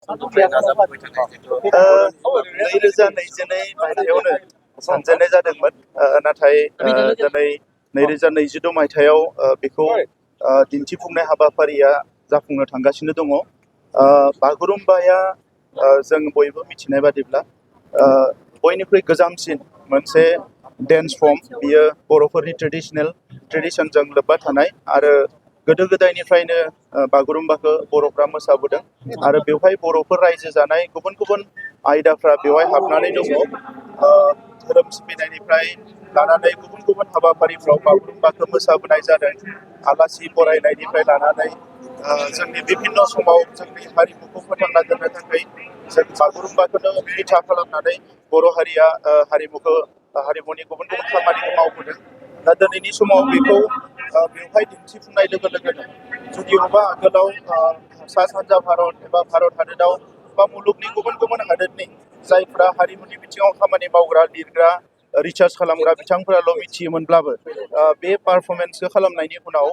समनिफ्राय नाजाबोबाय थानाय जिथु नैरोजा मायथाइयावनो सानजेननाय जादोंमोन नाथाय दिनै 2022 मायथाइयाव बेखौ दिन्थिफुंनाय हाबाफारिया जाफुंनो थांगासिनो दङ। बागुरुम्बाया जों बयबो मिथिनाय बादिब्ला बयनिख्रुइ गोजामसिन मोनसे डेन्स फर्म, बियो बर'फोरनि ट्रेडिशनजों लोब्बा थानाय आरो गोदो गोदायनिफ्रायनो बागुरुम्बाखौ बर'फ्रा मोसाबोदों आरो बेवहाय बर'फोर रायजो जानाय गुबुन गुबुन आयदाफ्रा बेवहाय हाबनानै दङ। धोरोम सिबिनायनिफ्राय लानानै गुबुन गुबुन हाबाफारिफ्राव बागुरुम्बाखौ मोसाबोनाय जादों। आलासि बरायनायनिफ्राय लानानै जोंनि बिभिन्न समाव जोंनि हारिमुखौ फोथांना दोननो थाखाय जों बागुरुम्बाखौनो बिथा खालामनानै बर' हारिया हारिमुनि गुबुन गुबुन खामानिखौ मावबोदों। दा दिनैनि समाव बेखौ बेवहाय दिन्थिफुंनाय लोगो लोगोनो जुदिअबा आगोलाव सा सानजा भारत एबा भारत हादोराव बा मुलुगनि गुबुन गुबुन हादोरनि जायफ्रा हारिमुनि बिथिङाव खामानि मावग्रा, लिरग्रा, रिसार्च खालामग्रा बिथांफोराल' मिथियोमोनब्लाबो बे पारफरमेन्सखौ खालामनायनि उनाव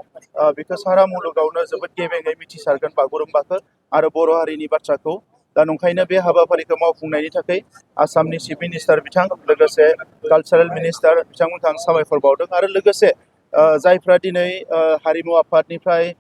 बेखौ सारा मुलुगावनो जोबोद गेबेङै मिथिसारगोन बागुरुम्बाखौ आरो बर' हारिनि बाथ्राखौ। दा नंखायनो बे हाबाफारिखौ मावफुंनायनि थाखाय आसामनि चिफ मिनिस्टार बिथां, लोगोसे कालचारेल मिनिस्टार बिथांमोनखौ आं साबायखर बावदों आरो लोगोसे जायफ्रा दिनै हारिमु आफादनिफ्राय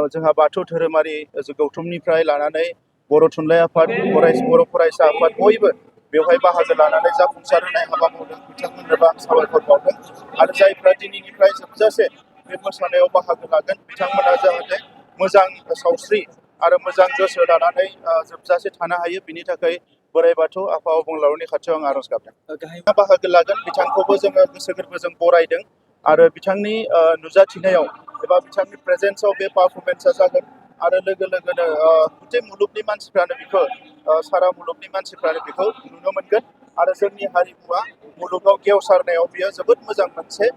जोंहा बाथौ धोरोमारि गौथुमनिफ्राय लानानै बर' थुनलाइ आफाद, बर' फरायसा आफाद बयबो बेवहाय बाहागो लानानै जाफुंसार होनाय हाबा मावदों, बिथांमोननोबो आं साबायखर बावदों आरो जायफ्रा दिनैनिफ्राय जोबजासे बे मोसानायाव बाहागो लागोन बिथांमोना जाहाथे मोजां सावस्रि आरो मोजां गोसो लानानै जोबजासे थानो हायो, बिनि थाखाय बोराइ बाथौ आफा अबंलावरिनि खाथियाव आं आर'ज गाबदों। बाहागो लागोन बिथांखौबो जोङो गोसो गोरबोजों बरायदों आरो बिथांनि नुजाथिनायाव एबा बिथांनि प्रेजेन्सआव बे पारफरमेन्सआ जागोन आरो लोगो लोगोनो गुटे मुलुगनि मानसिफ्रानो बेखौ सारा मुलुगनि मानसिफ्रानो बेखौ नुनो मोनगोन आरो जोंनि हारिमुवा मुलुगाव गेवसारनायाव बियो जोबोद मोजां मोनसे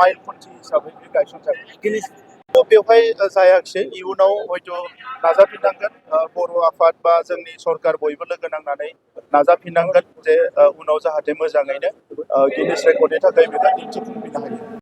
माइल खुन्थि हिसाबै बे गायसनजागोन। बेवहाय जायाखिसै, इयुनाव हयथ' नाजाफिननांगोन। बर' आफाद बा जोंनि सरकार बयबो लोगो नांनानै नाजाफिननांगोन जे उनाव जाहाथे मोजाङैनो गिनिस रेकर्डनि थाखाय बेखौ दिन्थिफुंफिननो हायो।